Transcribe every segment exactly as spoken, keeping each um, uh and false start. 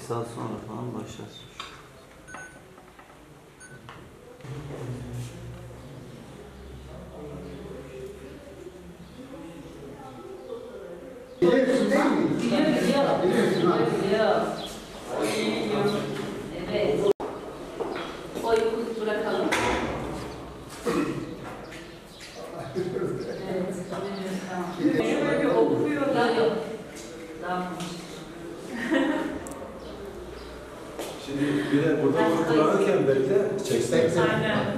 Saat sonra falan başlarsın. Biliyorsun değil mi? Biliyor, biliyor. Biliyorsun ha. Biliyor, biliyor. Evet. O yükü bırakalım. Evet, tamam. Yok, yok. Daha konuşalım. Şimdi bir de burada kullanırken bekle, çeksin. Aynen.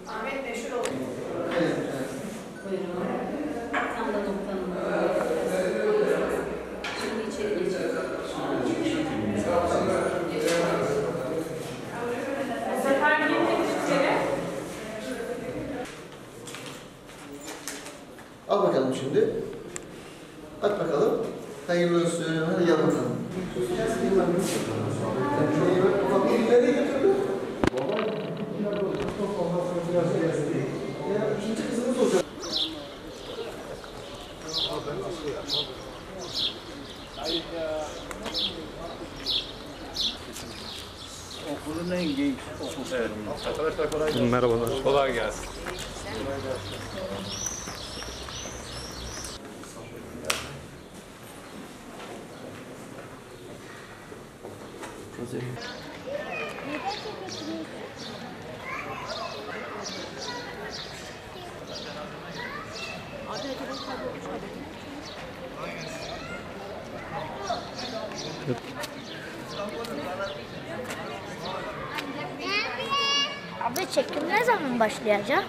Ahmet meşhur oldu. Buyurun. Tam da noktanın. Şimdi içeri geçin. Bu sefer girdik içeri. Al bakalım şimdi. At bakalım. Hayırlı olsun. Hadi gel bakalım. Ufak bir ileri götürdüm. Ya, ikinci kızımız olacak. Okulun en genç okul. Evet. Arkadaşlar, kolay gelsin. Merhabalar. Kolay gelsin. Abi, çekim ne zaman başlayacak?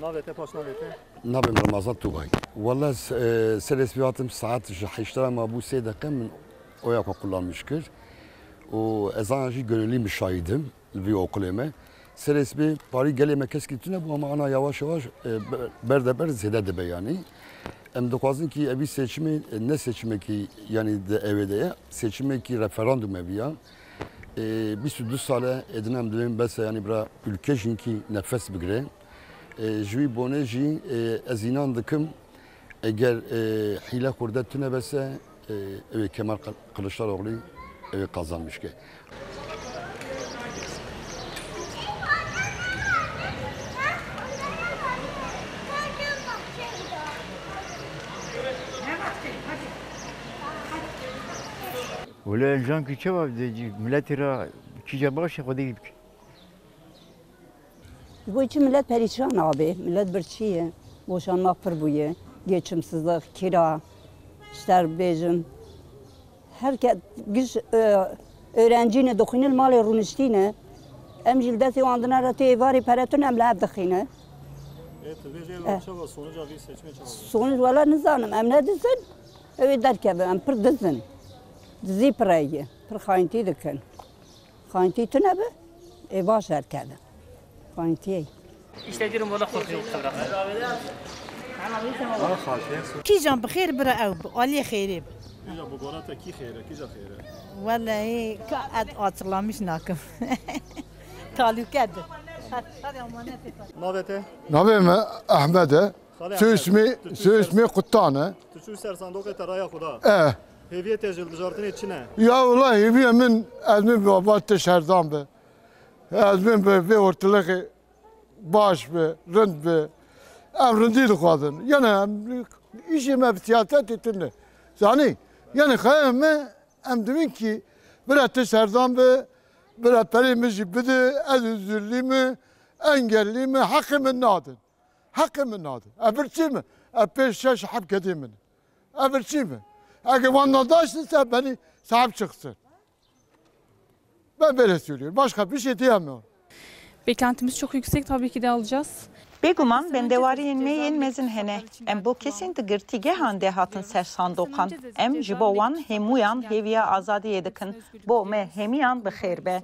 Navê te, paşnavê te? Navê min Remezan Tugay. Wele, e, serê sibê hatim saet ji heşt re ma bû sê deqe min oya xwe kullanmiş kir. Û ez ana jî gönüllî müşahidim li vî okulê me. Serê sibê parî gelê me keskî tune bû ama ana yavaş yavaş, e, be-, ber de ber zêde dibe yanî. Em dixwazin kî evî seçimê, e, ne seçimekî yanî di ewê de ye, seçimekî referandum eviya. E, bîst û du sale êdî em divên bes e, yanî bira ülke jî kî nefes bigire. E, ji wî bonê jî, e, ez înan dikim, eger, e, hîle xwirde tune bes e, e, ew ê Kemal Kıl-, Kılıçdaroğlu ew ê qazanmiş ke. Wele encan ki çawa de miletî ra kîja baş e Xwedê bike. Ji bo çi milet perîşan abe, milet birçî ye, boşanma pir bûye, geçimsizlik, kira, ji te bêjim. Her ke-, giş, e, öğrencî ne dixwîne, li malê rûniştî ne. Em jî li destê wan dine re tê êvarê pere tune em li hev dixîne. Ê, tu bêjê Eh. çawa sonuca vî seçimê çawa bû? Sonuç wala nizanim, em ne dizin, ew ê derkeve, em pir dizin. Dizî pir heye, pir xayintî dikin. Xayintî tune be, ê baş derkeve. Xayintî. İşte diyorum valla korkuyorum kıvrak. Kîjan bi xêr bira ew bi aliyê xêrê bi. Kîja bi gora te kî xêr e, kîja xêr e? Wellahî ka et açıklamış nakim. Talûke di. Navê te? Navê me Ehmed e. Xalê Soyismê, Ehmed, tu çû soyismê ser-, Qutan e. Tu çû ser sandoqê te raya xwe da. Eh. Hêviyê te ji hilbijartinê çi ne? Ya wela hêviyê min, ez min baba te şerdan be. Ez min bi vê ortilixê baş be, rind be. Em rindî dixwazin. Yene em, îşê me bi siyasetê tune. Zanî? Yene xeyê me em dibin kî bira te şerdan be, bira perê min jî bide, ez uzurlî me, engellî me, heqê min nadin. Heqê min nadin. Ev birçî min. Ev pêş şeş heb kedê min. Ev birçî min. Eger wan nadaştin se benî sahip çıksın. Ben böyle söylüyorum. Başka bir şey diyemiyorum. Beklentimiz çok yüksek, tabii ki de alacağız. Bêguman bendewariyên me yên mezin hene. Em bo kesên di girtîgehan de hatin ser sandoqan. Em ji bo wan hemûyan hêviya azadiyê dikin. Bo me hemiyan bi xêr be.